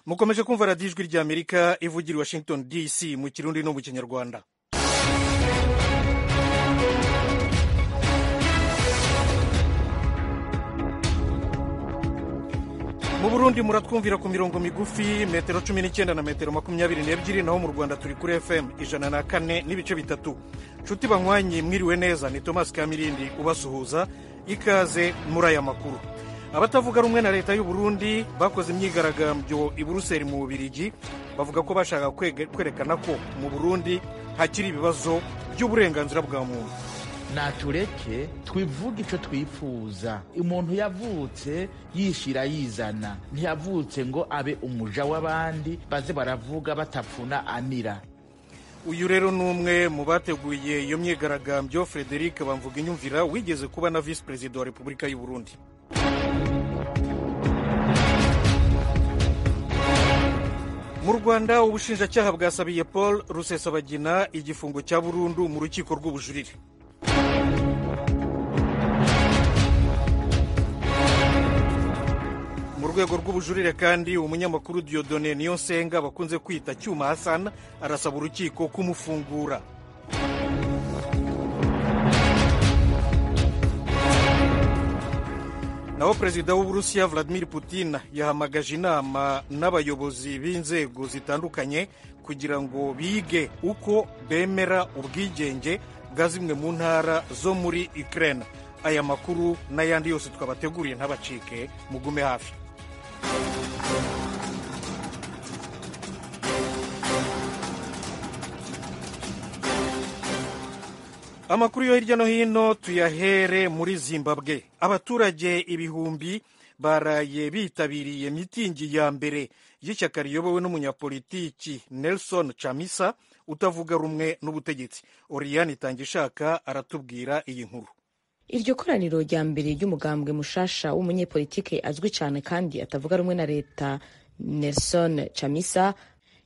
Mukomeje kumva Radiyo Ijwi ry'Amerika ivugira i Washington DC mu Kirundi no mu Kinyarwanda. Mu Burundi muratwumvira ku mirongo migufi, metero 19 na metero 22, naho mu Rwanda turi kuri FM 104.3. Nshuti banywanyi, mwiriwe neza. Ni Thomas Kamirindi ubasuhuza. Ikaze muri aya makuru. Abatavuga rumwe na leta y'u Burundi bakoze imyigaragambyo i Buruseli mu Bubiligi, bavuga ko bashaka kwerekana ko mu Burundi hakiri ibibazo by'uburenganzira bwa muntu. Natureke twivuge icyo twifuza. Umuntu yavutse yishira yizana, ntiyavutse ngo abe umuja w'abandi baze baravuga batapfuna amira. Uyu rero ni umwe mu bateguye iyo myigaragambyo, Frederic Bamvuga Inyumvira, wigeze kuba na visi perezida wa Repubulika y'u Burundi. Mu Rwanda, ubushinjacyaha bwasabiye Paul Rusesabagina igifungo cya burundu mu rukiko rw'ubujurire. Mu rwego rw'ubujurire kandi, umunyamakuru Dieudonné Niyonsenga bakunze kwita Cyuma Hassan arasaba urukiko kumufungura. Naho perezida w'Uburusiya Vladimir Putin yahamagaje inama n'abayobozi b'inzego zitandukanye kugira ngo bige uko bemera ubwigenge bwa zimwe mu ntara zo muri Ukraine. Aya makuru n'ayandi yose twabateguriye ntabacike, mugume hafi. Amakuru yo hirya no hino tuyahere muri Zimbabwe. Abaturage ibihumbi baraye bitabiriye mitingi ya mbere y'ishyaka riyobowe n'umunyapolitiki Nelson Chamisa utavuga rumwe n'ubutegetsi. Oriane Itangishaka aratubwira iyi nkuru. Iryo koraniro rya mbere ry'umugambwe mushasha w'umunyepolitike azwi cyane kandi atavuga rumwe na leta Nelson Chamisa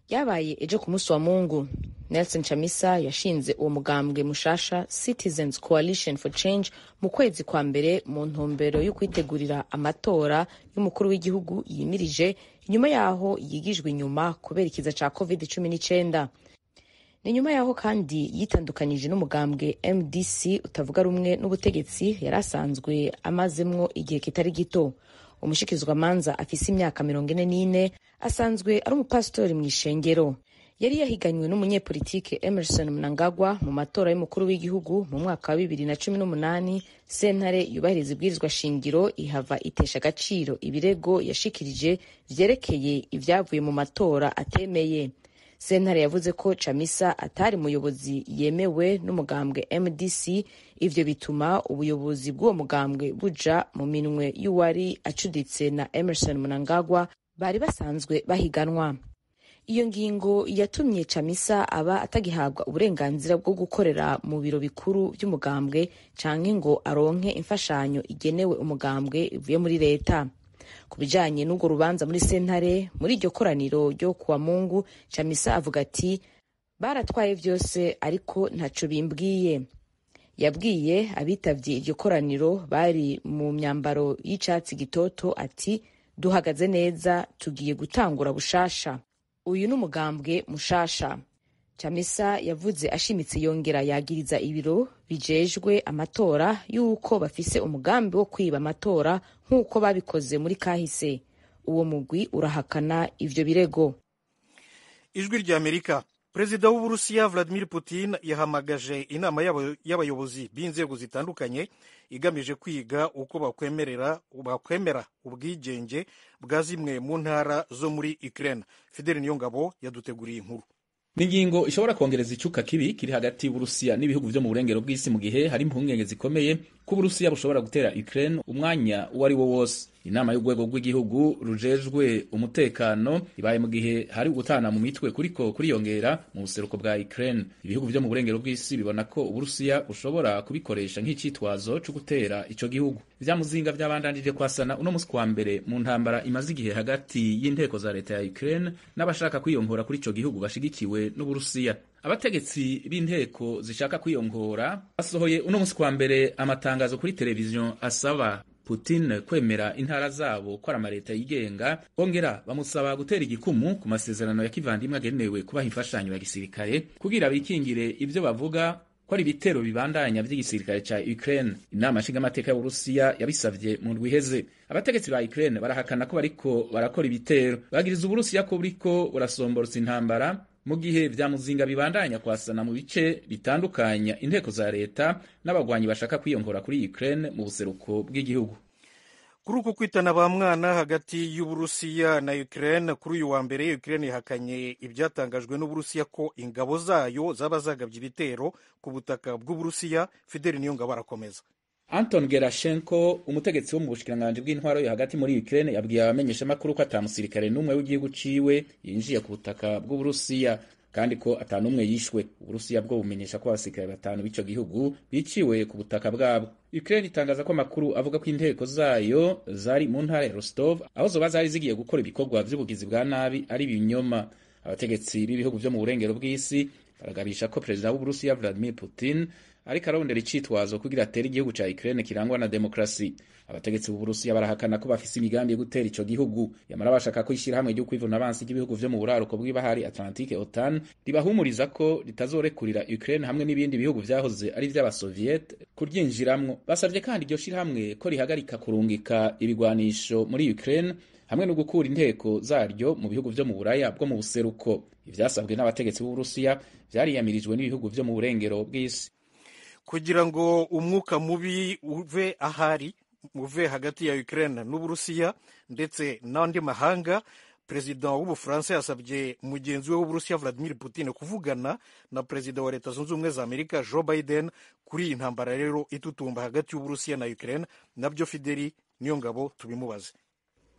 ryabaye ejo ku munsi wa Mungu. Nelson Chamisa yashinze uwo mugambwe mushasha Citizens Coalition for Change mu kwezi kwa mbere mu ntumbero yo kwitegurira amatora y'umukuru w'igihugu yimirije, inyuma yaho yigijwe inyuma kubera ikiza ca COVID-19. Ni nyuma yaho kandi yitandukanyije n'umugambwe MDC utavuga rumwe n'ubutegetsi yari asanzwe amazemwo igihe kitari gito. Umushikizwamanza afise imyaka 44 asanzwe ari umupasitori mu ishengero. Yari yahiganywe n'umunyepolitike Emerson Mnangagwa mu matora y'umukuru w'igihugu mu mwaka wa 2018. Sentare yubahiriza ibwirizwa shingiro ihava itesha agaciro ibirego yashikirije vyerekeye ivyavuye mu matora atemeye. Sentare yavuze ko Chamisa atari muyobozi yemewe n'umugambwe MDC, ivyo bituma ubuyobozi bw'uwo mugambwe buja mu minwe y'uwari acuditse na Emerson Mnangagwa bari basanzwe bahiganwa. Iyo ngingo yatumye Chamisa aba atagihabwa uburenganzira bwo gukorera mu biro bikuru by'umugambwe canke ngo aronke imfashanyo igenewe umugambwe ivuye muri leta. Ku bijanye n'urwo rubanza muri sentare, muri iryo koraniro ryo kuwa Mungu, Chamisa avuga ati: "Baratwaye vyose ariko ntaco bimbwiye." Yabwiye abitavye iryo koraniro bari mu myambaro y'icatsi gitoto ati: "Duhagaze neza, tugiye gutangura bushasha. Uyu ni umugambwe mushasha." Chamisa yavuze ashimitse, yongera yagiriza ibiro bijejwe amatora y'uko bafise umugambi wo kwiba amatora nk'uko babikoze muri kahise. Uwo mugwi urahakana ivyo birego. Ijwi ry'Amerika. Perezida w'Uburusiya Vladimir Putin yahamagaje inama y'abayobozi b'inzego zitandukanye igamije kwiga uko bakwemera ubwigenge bwa zimwe mu ntara zo muri Ukraine. Fidel Niyongabo yaduteguriye inkuru. Ni ingingo ishobora kongereza icuka kibi kiri hagati y'Uburusiya n'ibihugu vyo mu burengero bw'isi, mu gihe hari impungenge zikomeye ko Uburusiya bushobora gutera Ukraine umwanya uwo ari wo wose. Inama y'urwego rw'igihugu rujejwe umutekano ibaye mu gihe hari ugutana mu mitwe kuriko kuriyongera mu buseruko bwa Ukraine. Ibihugu vyo mu burengero bw'isi bibona ko Uburusiya bushobora kubikoresha nk'icitwazo co gutera ico gihugu. Ivyamuzinga vyabandanije kwasana uno musi kwa mbere mu ntambara imaze igihe hagati y'inteko za leta ya Ukraine n'abashaka kwiyongora kuri ico gihugu bashigikiwe n'Uburusiya. Abategetsi b'inteko zishaka kwiyongora basohoye uno musi kwa mbere amatangazo kuri televiziyo asaba Putin kwemera intara zabo ko ari amaleta yigenga, bongera bamusaba gutera igikumu ku masezerano ya kivandimwe agenewe kubaha imfashanyo ya gisirikare kugira bikingire ivyo bavuga ko ari ibitero bibandanya vy'igisirikare ca Ukraine. Inama nshingamateka y'Uburusiya yabisavye mu ndwi iheze. Abategetsi ba Ukraine barahakana ko bariko barakora ibitero, bagiriza Uburusiya ko buriko burasomborotsa intambara mu gihe vya muzinga bibandanya kwasana mu bice bitandukanya inteko za leta n'abagwanyi bashaka kwiyongora kuri Ukraine mu buseruko bw'igihugu. Kuri uku kwitana ba mwana hagati y'Uburusiya na Ukraine, kuri uyu wa mbere Ukraine ihakanye ibyatangajwe n'Uburusiya ko ingabo zayo zaba zagabye ibitero ku butaka bw'Uburusiya. Fideli Niyongabo arakomeza. Anton Gerashenko, umutegetsi wo mu bushikiranganji bw'intwaro yo hagati muri Ukraine, yabwiye abamenyeshamakuru ko ata musirikare n'umwe w'igihugu ciwe yinjiye ku butaka bw'Uburusiya kandi ko ata n'umwe yishwe. Uburusiya bwo bumenyesha ko abasirikare batanu b'ico gihugu biciwe ku butaka bwabo. Ukraine itangaza ko amakuru avuga ko inteko zayo zari mu ntara ya Rostov aho zoba zari zigiye gukora ibikorwa vy'ubugizi bwa nabi ari ibinyoma. Abategetsi b'ibihugu vyo mu burengero bw'isi baragabisha ko perezida w'Uburusiya Vladimir Putin ariko arondera icitwazo kugira atere igihugu ca Ukraine kirangwa na demokrasi. Abategetsi b'Uburusiya barahakana ko bafise imigambi yo gutera ico gihugu, yamara bashaka ko ishirahamwe ryo kwivuna abansi ry'ibihugu vyo mu buraruko bw'ibahari Atlantique OTAN ribahumuriza ko ritazorekurira Ukraine hamwe n'ibindi bihugu vyahoze ari ivy'abasoviet kuryinjiramwo. Basavye kandi iryo shirahamwe ko rihagarika kurungika ibigwanisho muri Ukraine hamwe no gukura inteko zaryo mu bihugu vyo mu Buraya bwo mu buseruko. Ivyasabwe n'abategetsi b'Uburusiya vyariyamirijwe n'ibihugu vyo mu burengero bw'isi. Kugira ngo umwuka mubi uve ahari, uve hagati ya Ukraine n'Uburusiya ndetse n'andi mahanga, perezida w'Ubufaransa yasabye mugenzi we w'Uburusiya Vladimir Putin kuvugana na perezida wa Leta Zunze Ubumwe za Amerika Joe Biden kuri iyi ntambara rero itutumba hagati y'Uburusiya na Ukraine. Nabyo Fideli Niyongabo tubimubaze.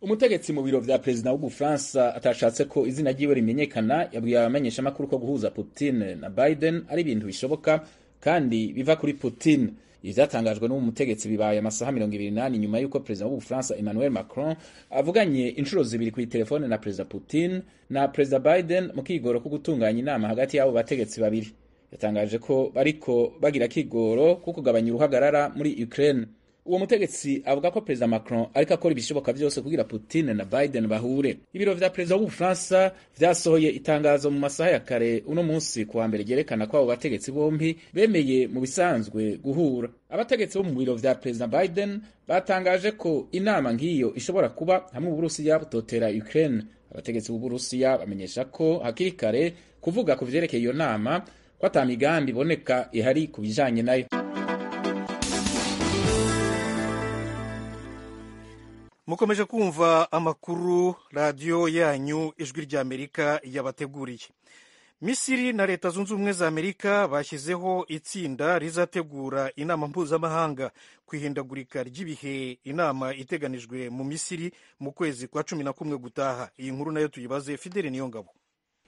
Umutegetsi mu biro vya perezida w'Ubufaransa atashatse ko izina ryiwe rimenyekana yabwiye abamenyeshamakuru ko guhuza Putin na Biden ari ibintu bishoboka kandi biva kuri Putin. Ivyatangajwe n'uwo mutegetsi bibaye amasaha 28 nyuma y'uko perezida w'Ubufaransa Emmanuel Macron avuganye inshuro zibiri kuri telefone na perezida Putin na perezida Biden mu kigoro ko gutunganya inama hagati y'abo bategetsi babiri. Yatangaje ko bariko bagira kigoro ko kugabanya uruhagarara muri Ukraine. Uwo mutegetsi avuga ko perezida Macron ariko akora ibishoboka byose kugira Putin na Biden bahure. Ibiro vya perezida w'Ubufaransa vyasohoye itangazo mu masaha ya kare uno munsi kuwa mbere ryerekana ko abo bategetsi bompi bemeye mu bisanzwe guhura. Abategetsi bo mu biro vya perezida Biden batangaje ko inama nk'iyo ishobora kuba hamwe Uburusiya butotera Ukraine. Abategetsi b'Uburusiya bamenyesha ko hakiri kare kuvuga ku vyerekeye iyo nama, ko ata migambi iboneka ihari ku bijanye nayo. Mukomeje kumva amakuru radiyo yanyu Ijwi ry'Amerika yabateguriye. Misiri na Leta Zunze Ubumwe za Amerika bashyizeho itsinda rizategura inama mpuzamahanga ku ihindagurika ry'ibihe, inama iteganijwe mu Misiri mu kwezi kwa 11 gutaha. Iyi nkuru nayo tuyibaze Fideli Niyongabo.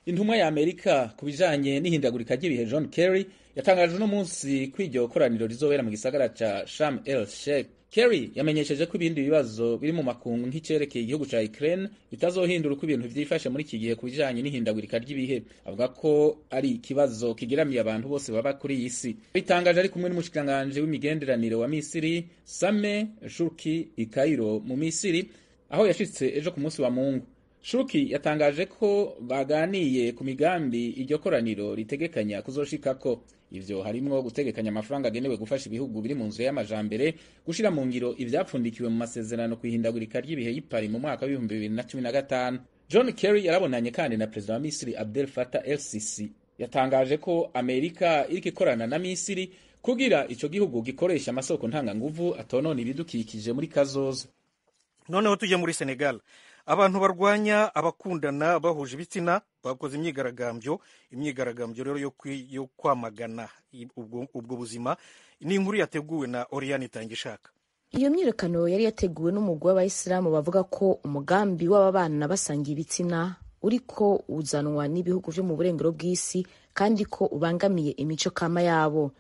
Intumwa ya Amerika ku bijanye n'ihindagurika ry'ibihe John Kerry yatangaje uno munsi ko iryo koraniro rizobera mu gisagara ca Sharm el Sheikh. Kerry yamenyesheje ko ibindi bibazo biri mu makungu nk'icerekeye igihugu ca Ukraine bitazohindura uko ibintu vyifashe muri iki gihe ku bijanye n'ihindagurika ry'ibihe. Avuga ko ari ikibazo kigeramiye abantu bose baba kuri iyi si. Bitangaje ari kumwe n'umushikiranganji w'imigenderanire wa Misiri Sameh Shoukry i Cairo mu Misiri, aho yashitse ejo ku munsi wa Mungu. Shuki yatangaje ko baganiye ku migambi iryo koraniro ritegekanya kuzoshikako. Ivyo harimwo gutegekanya amafaranga agenewe gufasha ibihugu biri mu nzira y'amajambere gushira mu ngiro ivyapfundikiwe mu masezerano kwihindagurika ry'ibihe y'Ipari mu mwaka w'ibihumbi 2015. John Kerry yarabonanye kandi na perezida wa Misiri Abdel Fattah el-Sisi. Yatangaje ko Amerika iriko ikorana na Misiri kugira ico gihugu gikoresha amasoko ntanganguvu atonona ibidukikije muri kazoza. Noneho tujya muri Senegal. Abantu barwanya abakundana bahuje ibitsina bakoze imyigaragambyo rero yo kwamagana ubwo buzima. Ni inkuru yateguwe na Oriane Itangishaka. Iyo myiyerekano yari yateguwe n'umugwi w'abayisilamu bavuga ko umugambi w'aba bana basangiye ibitsina uriko uzanwa n'ibihugu vyo mu burengero bw'isi kandi ko ubangamiye imico kama yabo.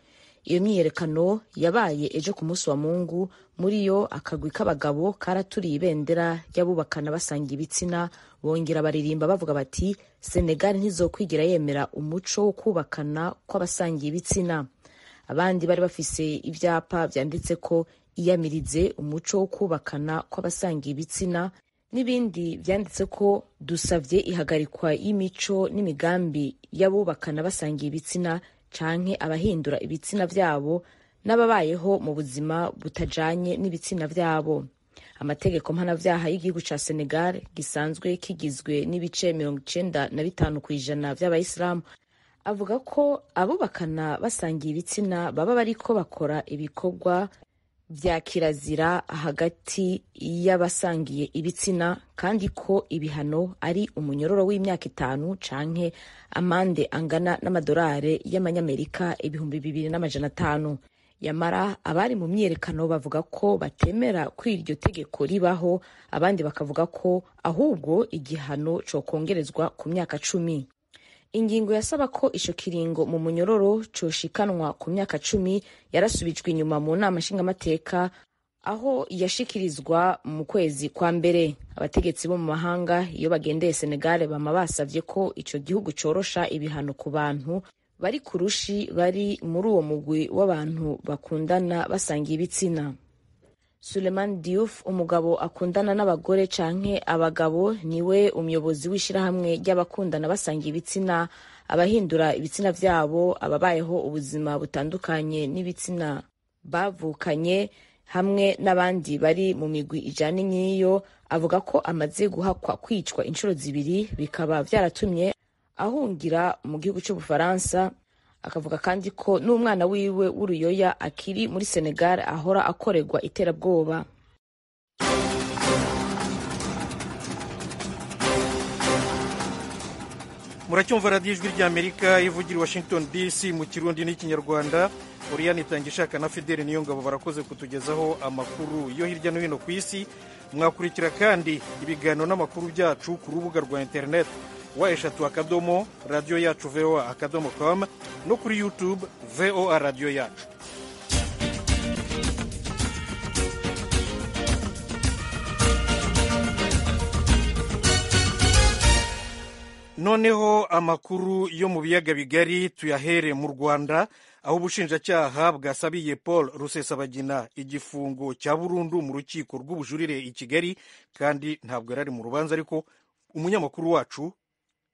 Iyo myiyerekano yabaye ejo ku munsi wa Mungu. Muri yo akagwi k'abagabo karaturiye ibendera ry'abubakana basangiye ibitsina, bongera baririmba bavuga bati Senegal ntizokwigira yemera umuco wo kubakana kw'abasangiye ibitsina. Abandi bari bafise ivyapa vyanditse ko Iyamirize umuco wo kubakana kw'abasangiye ibitsina, n'ibindi vyanditse ko dusavye ihagarikwa y'imico n'imigambi y'abubakana basangiye ibitsina canke abahindura ibitsina vyabo n'ababayeho mu buzima butajanye n'ibitsina vyabo. Amategeko mpanavyaha y'igihugu ca Senegal gisanzwe kigizwe n'ibice 95% vy'abayisilamu avuga ko abubakana basangiye ibitsina baba bariko bakora ibikorwa vya kirazira hagati y'abasangiye ibitsina, kandi ko ibihano ari umunyororo w'imyaka 5 canke amande angana n'amadolari y'amanyamerika 2500. Yamara abari mu myiyerekano bavuga ko batemera ko iryo tegeko ribaho, abandi bakavuga ko ahubwo igihano cokongerezwa ku myaka 10. Ingingo yasaba ko ico kiringo mu munyororo coshikanwa ku myaka 10 yarasubijwe inyuma mu nama nshingamateka, aho yashikirizwa mu kwezi kwa mbere. Abategetsi bo mu mahanga iyo bagendeye Senegal bama basavye ko ico gihugu corosha ibihano ku bantu bari kurushi bari muri uwo mugwi w'abantu bakundana basangiye ibitsina. Suleiman Diouf, umugabo akundana n'abagore canke abagabo, niwe umuyobozi w'ishirahamwe ry'abakundana basangiye ibitsina, abahindura ibitsina vyabo, ababayeho ubuzima butandukanye n'ibitsina bavukanye, hamwe n'abandi bari mu migwi ijana n'iyo. Avuga ko amaze guhakwa kwicwa inshuro 2, bikaba vyaratumye ahungira mu gihugu c'Ubufaransa. Akavuga kandi ko n'umwana wiwe w'uruyoya akiri muri Senegal ahora akorerwa iterabwoba. Muracyumva radiyo Ijwi ry'Amerika ivugira i Washington DC mu Kirundi n'Ikinyarwanda. Oriane Itangishaka na Fidele Niyongabo barakoze kutugezaho amakuru yo hirya no hino ku isi. Mwakurikira kandi ibiganiro n'amakuru byacu ku rubuga rwa internet w3 radio yacu voa.com no kuri YouTube VOA radio yacu. Noneho amakuru yo mu biyaga bigari tuyahere mu Rwanda, aho ubushinjacyaha bwasabiye Paul Rusesabagina igifungo cya burundu mu rukiko rw'ubujurire i Kigali, kandi ntabwo yarari mu rubanza, ariko umunyamakuru wacu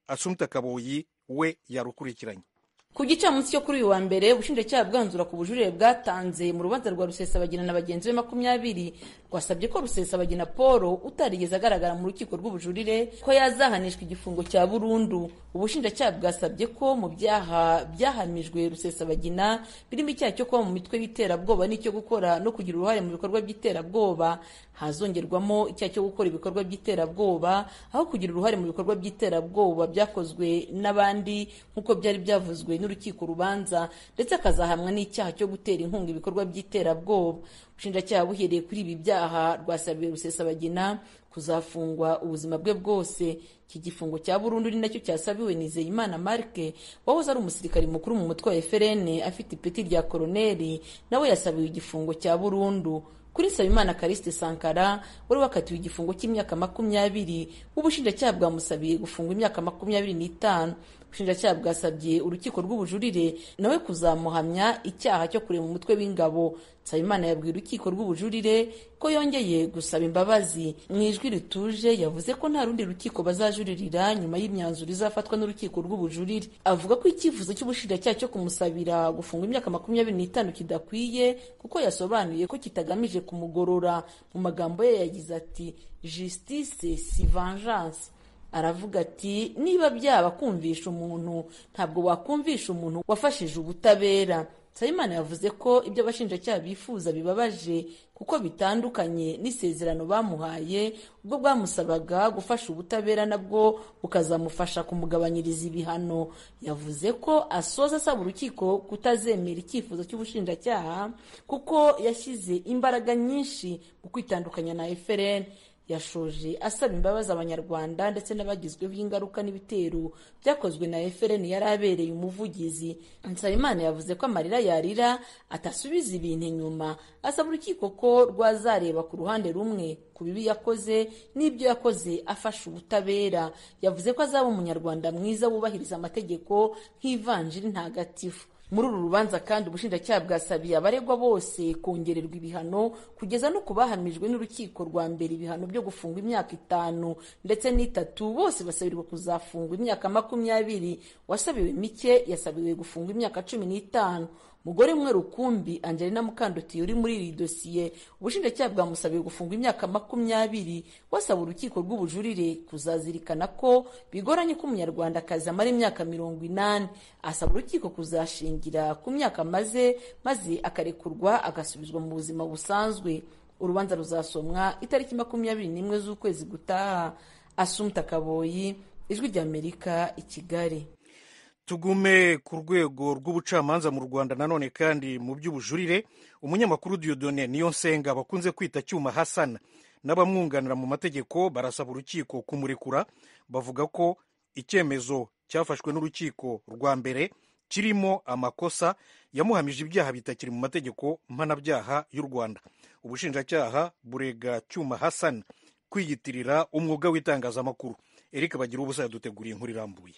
Asumta Kaboyi we yarukurikiranye. Ku gicamunsi cyo kuri uyu wa mbere, ubushinjacyaha bwanzura ku bujurire bwatanze mu rubanza rwa Rusesabagina na bagenzi be 20, rwasabye ko Rusesabagina Paul utarigeze agaragara mu rukiko rw'ubujurire ko yazahanishwa igifungo cya burundu. Ubushinjacyaha bwasabye ko mu byaha byahamijwe Rusesabagina birimo icyaha cyo kuba mu mitwe y'iterabwoba n'icyo gukora no kugira uruhare mu bikorwa by'iterabwoba, hazongerwamo icyaha cyo gukora ibikorwa by'iterabwoba aho kugira uruhare mu bikorwa by'iterabwoba byakozwe n'abandi nk'uko byari byavuzwe n'urukiko rubanza, ndetse akazahamwa n'icyaha cyo gutera inkunga ibikorwa by'iterabwoba. Ubushinjacyaha buhereye kuri ibi byaha rwasabiye Rusesabagina kuzafungwa ubuzima bwe bwose. Iki gifungo cya burundu ni nacyo cyasabiwe Nizeyimana Marc wahoze ari umusirikari mukuru mu mutwe wa FRN afite ipeti rya koroneri, nawe yasabiwe igifungo cya burundu. Kuri Nsabimana Callixte Sankara wari wakatiwe igifungo cy'imyaka 20, ubushinjacyaha bwamusabiye gufungwa imyaka 25. Ubushinjacyaha bwasabye urukiko rw'ubujurire nawe kuzamuhamya icyaha cyo kurema umutwe w'ingabo. Nsabimana yabwiye urukiko rw'ubujurire ko yongeye gusaba imbabazi. Mu ijwi rituje yavuze ko nta rundi rukiko bazajuririra nyuma y'imyanzuro izafatwa n'urukiko rw'ubujurire. Avuga ko icyifuzo cy'ubushinjacyaha cyo kumusabira gufungwa imyaka 25 kidakwiye, kuko yasobanuye ko kitagamije kumugorora. Mu magambo ye yagize ati "Justice si vengeance." Aravuga ati niba byaba kumvisha umuntu, ntabwo wakumvisha umuntu wafashije ubutabera. Nsabimana yavuze ko ibyo abashinjacyaha bifuza bibabaje kuko bitandukanye n'isezerano bamuhaye ubwo bwamusabaga gufasha ubutabera nabwo bukazamufasha kumugabanyiriza ibihano. Yavuze ko asoza asaba urukiko kutazemera icyifuzo cy'ubushinjacyaha kuko yashyize imbaraga nyinshi mu kwitandukanya na FRN. Yashoje asaba imbabazi Abanyarwanda ndetse n'abagizweho ingaruka n'ibitero byakozwe na FRN yari abereye umuvugizi. Nsabimana yavuze ko amarira yarira atasubiza ibintu inyuma, asaba urukiko ko rwazareba ku ruhande rumwe ku bibi yakoze n'ibyo yakoze afasha ubutabera. Yavuze ko azaba umunyarwanda mwiza wubahiriza amategeko nk'ivanjiri ntagatifu. Muri uru rubanza kandi ubushinjacyaha bwasabiye abaregwa bose kongererwa ibihano kugeza no kubahamijwe n'urukiko rwa mbere ibihano byo gufungwa imyaka 5 ndetse n'3, bose basabirwa kuzafungwa imyaka 20. Wasabiwe mike yasabiwe gufungwa imyaka 15. Mugore umwe rukumbi Angelina Mukandutiye uri muri iri dosiye, ubushinjacyaha bwamusabiye gufungwa imyaka 20. Wasaba urukiko rw'ubujurire kuzazirikana ko bigoranye ko umunyarwandakazi amara imyaka 80. Asaba urukiko kuzashingira ku myaka amaze maze akarekurwa agasubizwa mu buzima busanzwe. Urubanza ruzasomwa itariki 21 z'ukwezi gutaha. Asumta Kaboyi, Ijwi ry'Amerika, i Kigali. Tugume ku rwego rw'ubucamanza mu Rwanda nanone kandi mu by'ubujurire, umunyamakuru Dieudonné Niyonsenga bakunze kwita Cyuma Hassan n'abamwunganira mu mategeko barasaba urukiko kumurekura, bavuga ko icyemezo cyafashwe n'urukiko rwa mbere kirimo amakosa, yamuhamije ibyaha bitakiri mu mategeko mpanabyaha y'u Rwanda. Ubushinjacyaha burega Cyuma Hassan kwiyitirira umwuga w'itangazamakuru. Eric Bagira ubusa yaduteguriye inkuru irambuye.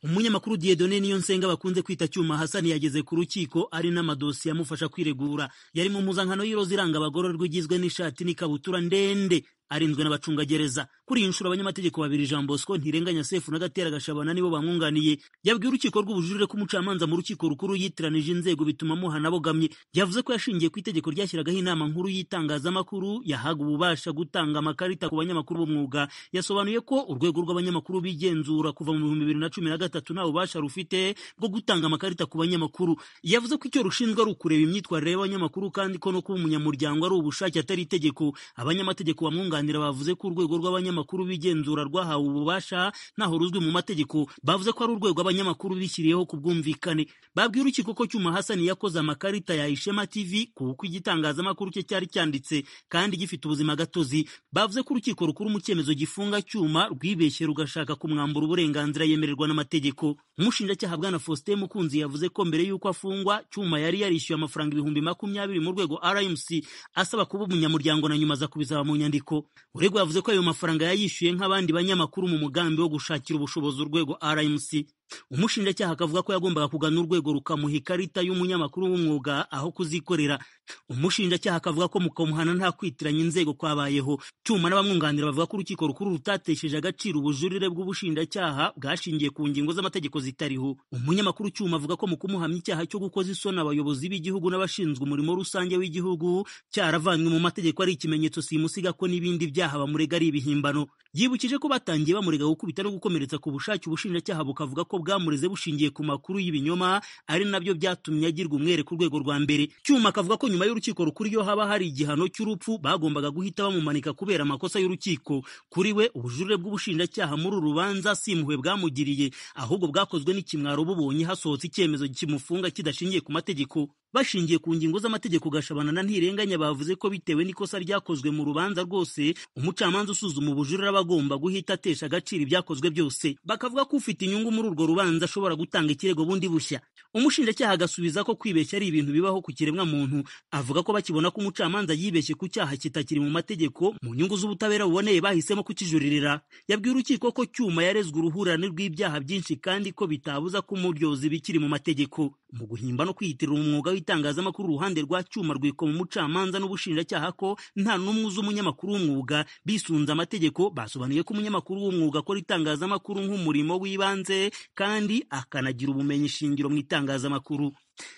Umunyamakuru Dieudonné Niyonsenga bakunze kwita Cyuma Hassan yageze ku rukiko ari n'amadosiye amufasha kwiregura. Yari mu mpuzankano y'iroza iranga abagororwa igizwe n'ishati n'ikabutura ndende, arinzwe n'abacungagereza. Kuri iyi nshuro abanyamategeko babiri Jean Bosco Ntirenganya Sefu na Gatera Gashabana nibo bamwunganiye. Yabwiye urukiko rw'ubujurire ko umucamanza mu rukiko rukuru yitiranije inzego bituma amuhana abogamye. Yavuze ko yashingiye ku itegeko ryashyiragaho inama nkuru y'itangazamakuru yahaga ububasha gutanga amakarita ku banyamakuru b'umwuga. Yasobanuye ko urwego rw'abanyamakuru bigenzura kuva mu 2013 nta bubasha rufite bwo gutanga amakarita ku banyamakuru. Yavuze ko icyo rushinzwe ari ukureba imyitwarire y'abanyamakuru kandi ko no kuba umunyamuryango ari ubushake atari itegeko. Abanyamategeko bamwunganira bavuze ko urwego rw'abanyamakuru bigenzura rwahawe ububasha ntaho ruzwi mu mategeko. Bavuze ko ari urwego abanyamakuru bishyiriyeho ku bwumvikane. Babwiye urukiko ko Cyuma Hassan yakoze amakarita ya Ishema TV kuko igitangazamakuru cye cyari cyanditse kandi gifite ubuzima gatozi. Bavuze ko urukiko rukuru mu cyemezo gifunga Cyuma rwibeshye rugashaka kumwambura uburenganzira yemererwa n'amategeko. Umushinjacyaha Bwana Faustin Mukunzi yavuze ko mbere y'uko afungwa Cyuma yari yarishyuye amafaranga 20,000 mu rwego RMC asaba kuba umunyamuryango na nyuma aza kubisaba mu nyandiko. Uregwa yavuze ko ayo mafaranga yayishyuye nk'abandi banyamakuru mu mugambi wo gushakira ubushobozi urwego RMC. Umushinjacyaha akavuga ko yagombaga kugana urwego rukamuha ikarita y'umunyamakuru w'umwuga aho kuzikorera. Umushinjacyaha akavuga ko mukamuhana nta kwitiranya inzego kwabayeho. Cyuma n'abamwunganira bavuga ko urukiko rukuru rutatesheje agaciro ubujurire bw'ubushinjacyaha bwashingiye ku ngingo z'amategeko zitariho. Umunyamakuru Cyuma avuga ko mu kumuhamya icyaha cyo gukoza isoni abayobozi b'igihugu n'abashinzwe umurimo rusange w'igihugu cyaravanywe mu mategeko ari ikimenyetso simusiga ko n'ibindi byaha bamurega ari ibihimbano. Yibukije ko batangiye bamurega gukubita no gukomeretsa ku bushake, ubushinjacyaha bukavuga ko bwamureze bushingiye ku makuru y'ibinyoma ari nabyo byatumye agirwa umwere ku rwego rwa mbere. Cyuma akavuga ko nyuma y'urukiko rukuru iyo haba hari igihano cy'urupfu bagombaga guhita bamumanika kubera amakosa y'urukiko. Kuri we ubujurire bw'ubushinjacyaha muri uru rubanza si impuhwe bwamugiriye, ahubwo bwakozwe n'ikimwaro bubonye hasohotse icyemezo kimufunga kidashingiye ku mategeko. Bashingiye ku ngingo z'amategeko Gashabana na Ntirenganya bavuze ko bitewe n'ikosa ryakozwe mu rubanza rwose, umucamanza usuzuma ubujurire aba agomba guhita atesha agaciro ibyakozwe byose. Bakavuga ko ufite inyungu muri urwo rubanza ashobora gutanga ikirego bundi bushya. Umushinjacyaha agasubiza ko kwibeshya ari ibintu bibaho ku kiremwa muntu. Avuga ko bakibona ko umucamanza yibeshye ku cyaha kitakiri mu mategeko, mu nyungu z'ubutabera buboneye bahisemo kukijuririra. Yabwiye urukiko ko Cyuma yarezwe uruhurirane rw'ibyaha byinshi kandi ko bitabuza ko umuryozi bikiri mu mategeko. Mu guhimba no kwiyitirira umwuga w'itangazamakuru, uruhande rwa Cyuma rwikoma umucamanza n'ubushinjacyaha ko nta n'umwe uzi umunyamakuru w'umwuga. Bisunze amategeko basobanuye ko umunyamakuru w'umwuga akora itangazamakuru nk'umurimo w'ibanze kandi akanagira ubumenyi shingiro mu itangazamakuru.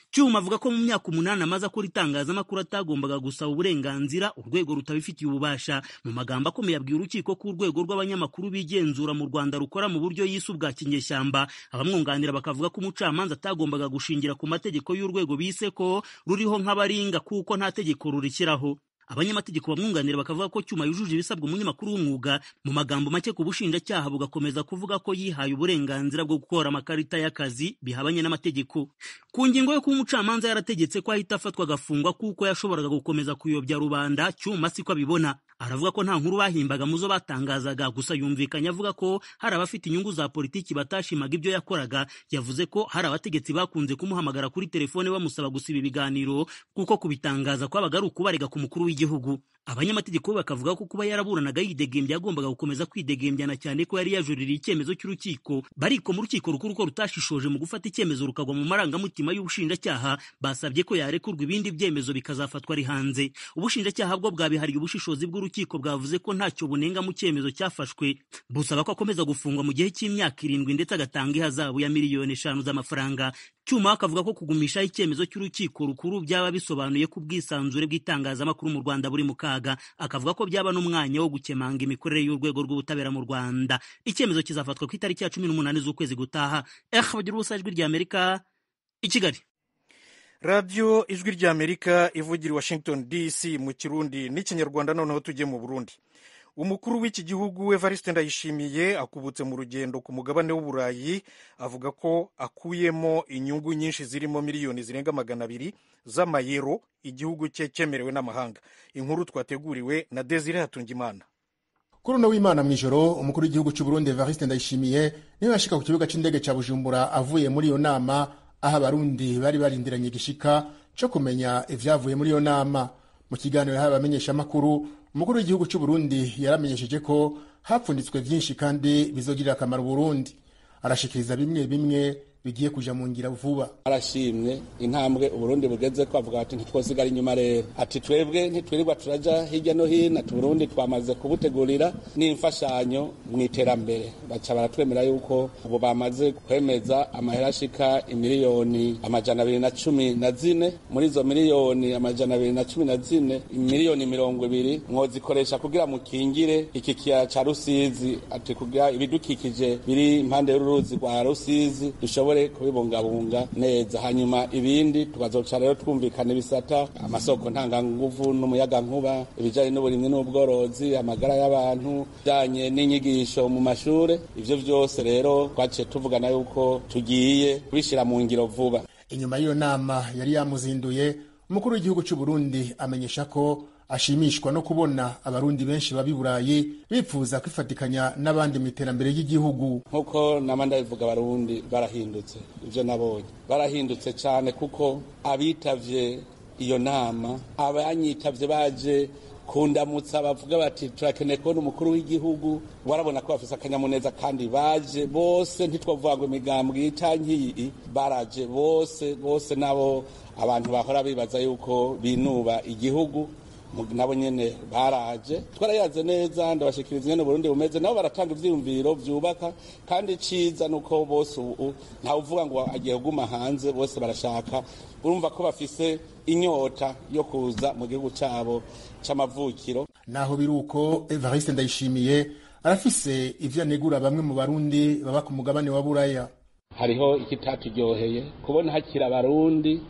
Cyuma avuga ko mu myaka 8 amaze akora itangazamakuru atagombaga gusaba uburenganzira urwego rutabifitiye ububasha. Mu magambo akomeye abwiye urukiko ko urwego rw'abanyamakuru bigenzura mu Rwanda rukora mu buryo yise ubwa kinyeshyamba. Abamwunganira bakavuga ko umucamanza atagombaga gushingira ku mategeko y'urwego bise ko ruriho nk'abaringa kuko nta tegeko rurishyiraho. Abanyamategeko bamwunganira bakavuga ko Cyuma yujuje ibisabwa umunyamakuru w'umwuga. Mu magambo make ku bushinjacyaha bugakomeza kuvuga ko yihaye uburenganzira bwo gukora amakarita y'akazi bihabanye n'amategeko. Ku ngingo yo kuba umucamanza yarategetse ko ahita afatwa agafungwa kuko yashoboraga gukomeza kuyobya rubanda, Cyuma siko abibona. Aravuga ko nta nkuru bahimbaga mu zo batangazaga, gusa yumvikanye avuga ko hari abafite inyungu za politiki batashimaga ibyo yakoraga. Yavuze ko hari abategetsi bakunze kumuhamagara kuri telefone bamusaba gusiba ibiganiro kuko kubitangaza kwabaga ari ukubarega ku mukuru w'igihugu. Abanyamategeko be bakavuga ko kuba yaraburanaga yidegembya yagombaga gukomeza kwidegembyana, cyane ko yari yajuririye icyemezo cy'urukiko. Bariko mu rukiko rukuru ko rutashishoje mu gufata icyemezo rukagwa mu marangamutima y'ubushinjacyaha, basabye ko yarekurwa ibindi byemezo bikazafatwa ari hanze. Ubushinjacyaha bwo bwabihariye ubushishozi bw'urukiko, bwavuze ko ntacyo bunenga mu cyemezo cyafashwe, busaba ko akomeza gufungwa mu gihe cy'imyaka 7 ndetse agatanga ihazabu ya 5 miliyoni z'amafaranga. Cyuma akavuga ko kugumishaho icyemezo cy'urukiko rukuru byaba bisobanuye ko ubwisanzure bw'itangazamakuru mu Rwanda buri mu kaga. Akavuga ko byaba n'umwanya wo gukemanga imikorere y'urwego rw'ubutabera mu Rwanda. Icyemezo kizafatwa ku itariki ya 18 z'ukwezi gutaha. Bagira ubusa, Ijwi ry'Amerika, i Kigali. Radiyo Ijwi ry'Amerika ivugira i Washington DC mu Kirundi n'Ikinyarwanda. Noneho tujye mu Burundi. Umukuru w'iki gihugu Evariste Ndayishimiye akubutse mu rugendo ku mugabane w'Uburayi. Avuga ko akuyemo inyungu nyinshi zirimo miliyoni zirenga 200 z'amayero igihugu cye cyemerewe n'amahanga. Inkuru twateguriwe na Desire Hatungimana. Kuri uno w'Imana mw'ijoro, umukuru w'igihugu cy'u Burundi Evariste Ndayishimiye niwe yashika ku kibuga c'indege ca Bujumbura avuye muri iyo nama, aho Abarundi bari barindiranye igishika co kumenya ivyavuye muri iyo nama. Mu kiganiro yahaye abamenyeshamakuru, umukuru w'igihugu cy'u Burundi yaramenyesheje ko hapfunditswe vyinshi kandi bizogirira akamaro Burundi. Arashikiriza bimwe bimwe bigiye kuja mu ngira vuba. Arashimye intambwe Uburundi bugeze ko, avuga ati ntitwosigara inyuma rero, ati twebwe ntitwirirwa turaja hirya no hino, ati Burundi twamaze kubutegurira n'imfashanyo mu iterambere. Baca baratwemera yuko ubu bamaze kwemeza amahera ashika imiliyoni 214. Muri izo miliyoni 214, miliyoni 20 mwozikoresha kugira mukingire iki kiyaya ca Rusizi, ati kugira ibidukikije biri impande y'uruzi rwa Rusizi dushobore kubibungabunga neza. Hanyuma ibindi tukazoca rero twumvikana ibisata: amasoko ntanganguvu n'umuyagankuba, ibijanye n'uburimyi n'ubworozi, amagara y'abantu, bijanye n'inyigisho mu mashure. Ivyo vyose rero twaciye tuvugana yuko tugiye kubishira mu ngiro vuba. Inyuma y'iyo nama yari yamuzinduye, umukuru w'igihugu cy'u Burundi amenyesha ko ashimishwa no kubona Abarundi benshi baba i Burayi bipfuza kwifatikanya n'abandi mu iterambere ry'igihugu. Nkuko nama ndabivuga, Abarundi barahindutse. Ivyo nabonye, barahindutse cyane, kuko abitavye iyo nama, abanyitavye baje kundamutsa bavuga bati turakeneye kubona umukuru w'igihugu, warabona ko bafise akanyamuneza kandi baje bose. Ntitwavuga ngo imigambwe canke iyi, baraje bose bose. Nabo abantu bahora bibaza yuko binuba igihugu nabo nyene baraje. Twarayaze neza, ndabashikiriza ingene Burundi bumeze, nabo baratanga ivyiyumviro vyubaka. Kandi ciza nuko bose ubu ntawe uvuga ngo agiye kuguma hanze, bose barashaka. Urumva ko bafise inyota yo kuza mu gihugu cabo c'amavukiro. Naho biruko, Evariste Ndayishimiye arafise ivyo anegura bamwe mu Barundi baba ku mugabane wa Buraya. Hariho ikitatujyoheye, kubona hakiri Abarundi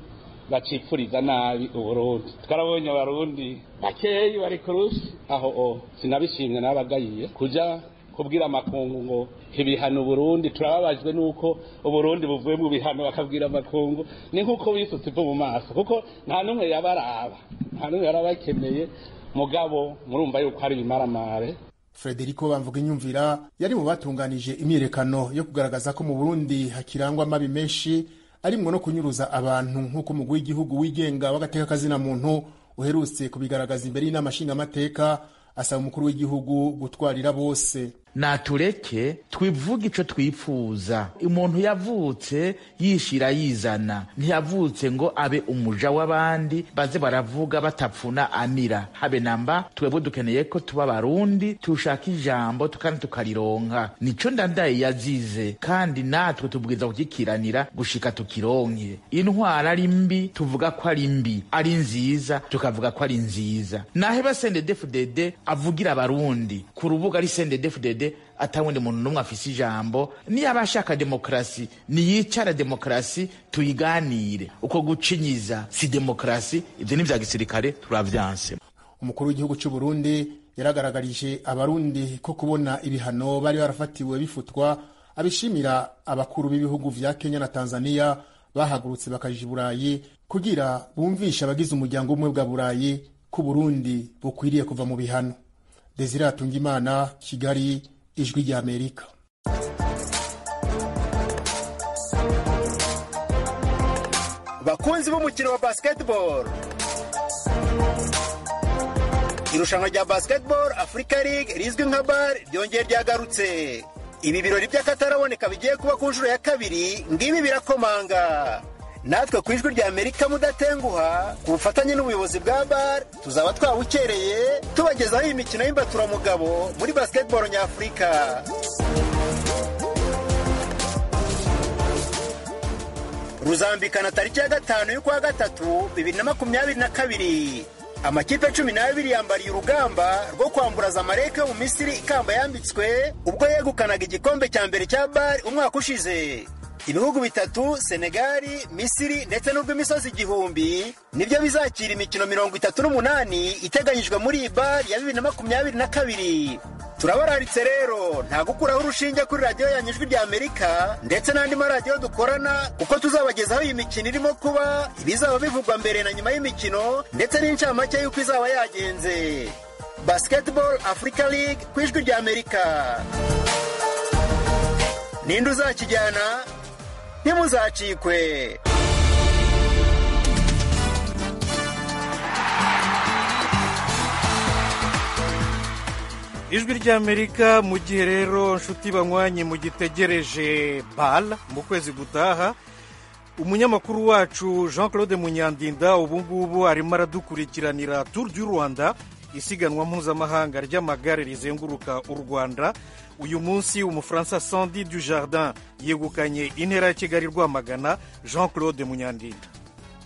bacipfuriza nabi Uburundi. Twarabonye Abarundi bakeyi bari kurushi aho o sinabishimye, nabagayiye kuja kubwira amakungu ngo ibihano Burundi, turababajwe nuko Uburundi buvuye mu bihano. Bakabwira amakungu, ni nkuko bisutse ivu mu maso, kuko nta n'umwe yabaraba, nta n'umwe yarabakeneye. Mugabo murumva yuko ari ibimaramare. Frederico Bamvuga Inyumvira yari mu batunganije imyiyerekano yo kugaragaza ko mu Burundi hakirangwa amabi menshi arimwo no kunyuruza abantu, nk'uko umugwi w'igihugu wigenga w'agateka kazina muntu uherutse kubigaragaza imbere y'inama nshingamateka. Asaba umukuru w'igihugu gutwarira bose. Natureke twivuge ico twipfuza. Umuntu yavutse yishira yizana, ntiyavutse ngo abe umuja w'abandi baze baravuga batapfuna amira habe namba. Twebwe dukeneye ko tuba Abarundi tushaka ijambo kandi tukarironka. Nico Ndandaye yazize, kandi natwe tubwiza kugikiranira gushika tukironke. Intwara ari mbi tuvuga ko ari mbi, ari nziza tukavuga ko ari nziza. Naheba CNDD-FDD avugira Abarundi ku rubuga ari CNDD-FDD, atawundi muntu n'umwe afise ijambo. Niba ashaka demokarasi niyicara demokarasi tuyiganire. Uko gucinyiza si demokarasi, ivyo ni vya gisirikare, turavyanse. Umukuru w'igihugu cy'u Burundi yaragaragarije Abarundi ko kubona ibihano bari barafatiwe bifutwa abishimira abakuru b'ibihugu vya Kenya na Tanzania bahagurutse bakaja i Burayi kugira bumvishe abagize umuryango umwe bwa Burayi ko Burundi bukwiriye kuva mu bihano. Desire Hatungimana, Kigali, Ijwi rya Amerika. Bakunzi b'umukino wa basketball, irushanwa rya Basketball Africa League rizwi nka BAL ryongeye ryagarutse. Ibi birori by'akataraboneka bigiye kuba ku nshuro ya kabiri, ngibi birakomanga. Natwe ku Ijwi rya Amerika mudatenguha, ku bufatanye n'ubuyobozi bwa BAL, tuzaba twabukereye tubagezaho iyi mikino y'imbaturamugabo muri basketball nyafurika. Ruzambikana tariki ya 5 y'ukwa 3 2022. Amakipe 12 yambariye urugamba rwo kwambura Zamalek yo mu Misiri ikamba yambitswe ubwo yegukanaga igikombe cya mbere cya BAL umwaka ushize. Ibihugu bitatu, Senegali, Misiri ndetse n'urw'imisozi igihumbi, nibyo bizakira imikino 38 iteganyijwe muri iyi BAL ya 2022. Turabararitse rero, nta gukuraho urushinge kuri radiyo yanyu Ijwi rya Amerika ndetse n'andi maradiyo dukorana, kuko tuzabagezaho iyi mikino irimo kuba, ibizaba bivugwa mbere na nyuma y'imikino ndetse n'incamake y'uko izaba yagenze. Basketball Africa League ku Ijwi rya Amerika. Ninde uzakijyana? Ntimuzacikwe. Ijwi ry'Amerika. Mu gihe rero nshuti banywanyi mugitegereje BAL mu kwezi gutaha, umunyamakuru wacu Jean Claude Munyandinda ubu ngubu arimo aradukurikiranira Tour du Rwanda, isiganwa mpuzamahanga ry'amagare rizenguruka u Rwanda. Uyu munsi Umufaransa Sandy Dujardin yegukanye intera ya Kigali Rwamagana. Jean Claude Munyandinda.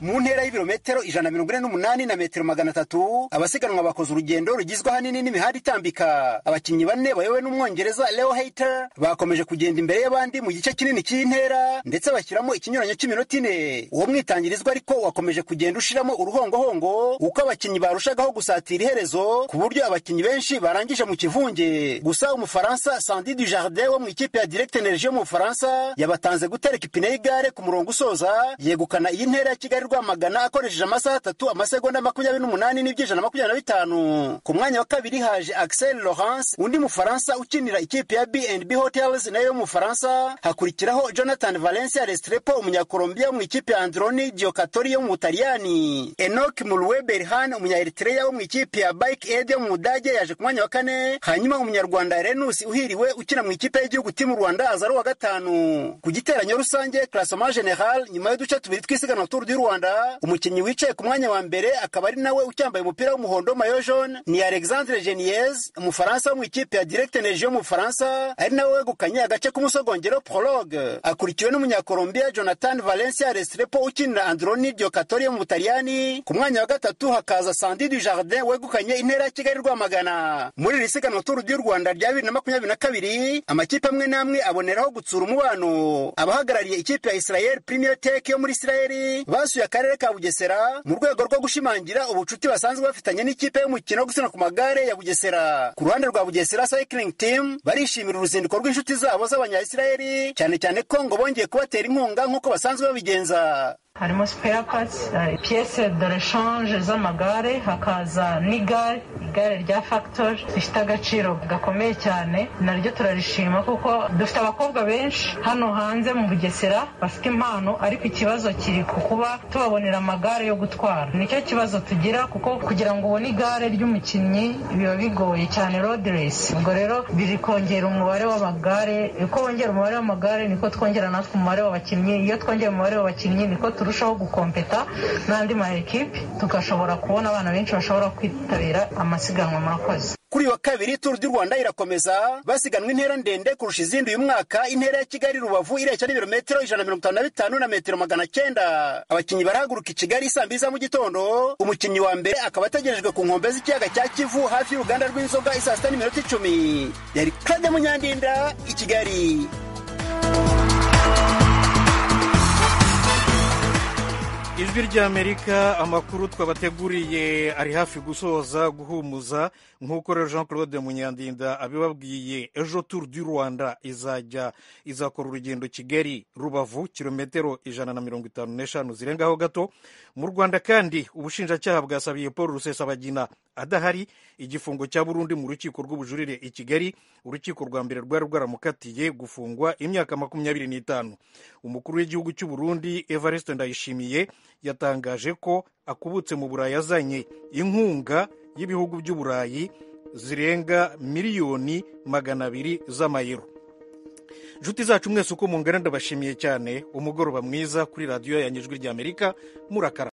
Mu ntera y'ibirometero 148 na metero 300, abasiganwa bakoze urugendo rugizwe ahanini n'imihanda itambika. Abakinnyi bane bayobowe n'Umwongereza Leo Hayter bakomeje kugenda imbere y'abandi mu gice kinini cy'intera, ndetse bashyiramo ikinyuranyo cy'iminota 4. Uwo mwitangirizwa ariko wakomeje kugenda ushiramo uruhongohongo uko abakinnyi barushagaho gusatira iherezo, ku buryo abakinnyi benshi barangije mu kivunge. Gusa Umufaransa Sandy Dujardin wo mu ikipe ya Direct Energie yo mu Bufaransa yabatanze gutereka ipine y'igare ku murongo usoza, yegukana iyi ntera ya Kigali Rwamagana akoresheje amasaha 3 amasegonda 28 n'iby'ijana 25. Ku mwanya wa kabiri haje Axel Laurence, undi Mufaransa ukinira ikipe ya B&B Hotels nayo yo mu Bufaransa. Hakurikiraho Jonathan Valencia Restrepo, Umunyakolombia mu ikipe ya Androni Giocatori yo mu Butaliyani. Enoch Mulwe Berhan, Umunya-Eritrea wo mu ikipe ya Bike Aid yo mu Budage, yaje ku mwanya wa kane. Hanyuma Umunyarwanda Renus Uhiriwe ukina mu ikipe y'igihugu Team Rwanda aza ari uwa gatanu. Ku giteranyo rusange, classement general, nyuma y'uduce tubiri tw'isiganwa Tour du Rwanda, umukinnyi wicaye ku mwanya wa mbere akaba ari nawe ucyambaye umupira w'umuhondo, maillot jaune, ni Alexandre Geniez, Umufaransa wo mu ikipe ya Direct Energie yo mu Bufaransa, ari nawe wegukanye agace k'umusogongero, prologue. Akurikiwe n'Umunyakolombia Jonathan Valencia Restrepo ukinira Androni Giocatori yo mu Butaliyani. Ku mwanya wa gatatu hakaza Sandy Dujardin wegukanye intera ya Kigali Rwamagana. Muri iri siganwa Tour du Rwanda rya 2022, amakipe amwe n'amwe aboneraho gutsura umubano. Abahagarariye ikipe ya Israel Premier Tech yo muri Israel basuye akarere ka Bugesera mu rwego rwo gushimangira ubucuti basanzwe bafitanye n'ikipe y'umukino wo gusiganwa ku magare ya Bugesera. Ku ruhande rwa Bugesera Cycling Team, barishimira uruzinduko rw'inshuti zabo z'Abanya-Israel, cyane cyane ko ngo bongeye kubatera inkunga nk'uko basanzwe babigenza. Harimo spare parts, pièces de rechange z'amagare, hakaza n'igare, igare rya Factor rifite agaciro gakomeye cyane, naryo turarishima kuko dufite abakobwa benshi hano hanze mu Bugesera bafite impano, ariko ikibazo kiri ku kuba tubabonera amagare yo gutwara. Nicyo kibazo tugira, kuko kugira ngo ubone igare ry'umukinnyi biba bigoye cyane, road race. Ubwo rero biri kongera umubare w'amagare, uko wongera umubare w'amagare niko twongera natwe umubare w'abakinnyi, iyo twongera umubare w'abakinnyi niko turushaho gukompeta n'andi ma ekipe, tugashobora kubona abana benshi bashobora kwitabira amasiganwa. Murakoze. Kuri wa kabiri Tour du Rwanda irakomeza, basiganwa intera ndende kurusha izindi uyu mwaka, intera ya Kigali Rubavu ireshya n'ibirometero 155 na metero 900. Abakinnyi barahaguruka i Kigali saa 2 za mu gitondo, umukinnyi wa mbere akaba ategerejwe ku nkombe z'ikiyaga cya Kivu hafi y'uruganda rw'inzoga isaa 6:10. Yari Claude Munyandinda i Kigali. Ijwi ry'Amerika, amakuru twabateguriye ari hafi gusoza guhumuza nk'uko rero Jean Claude Munyandinda abibabwiye. Ejo Tour du Rwanda izajya izakora urugendo Kigali Rubavu, kilometero 155 zirengaho gato. Mu Rwanda kandi ubushinjacyaha bwasabiye Paul Rusesabagina adahari igifungo cya burundu mu rukiko rw'ubujurire i Kigali. Urukiko rwa mbere rwari rwaramukatiye gufungwa imyaka 25. Umukuru w'igihugu cy'u Burundi Evariste Ndayishimiye yatangaje ko akubutse mu Burayi azanye inkunga y'ibihugu by'Uburayi zirenga miliyoni 200 z'amayero. Nshuti zacu mwese uko mungana ndabashimiye cyane. Umugoroba mwiza kuri radiyo yanyu Ijwi ry'Amerika. Murakara.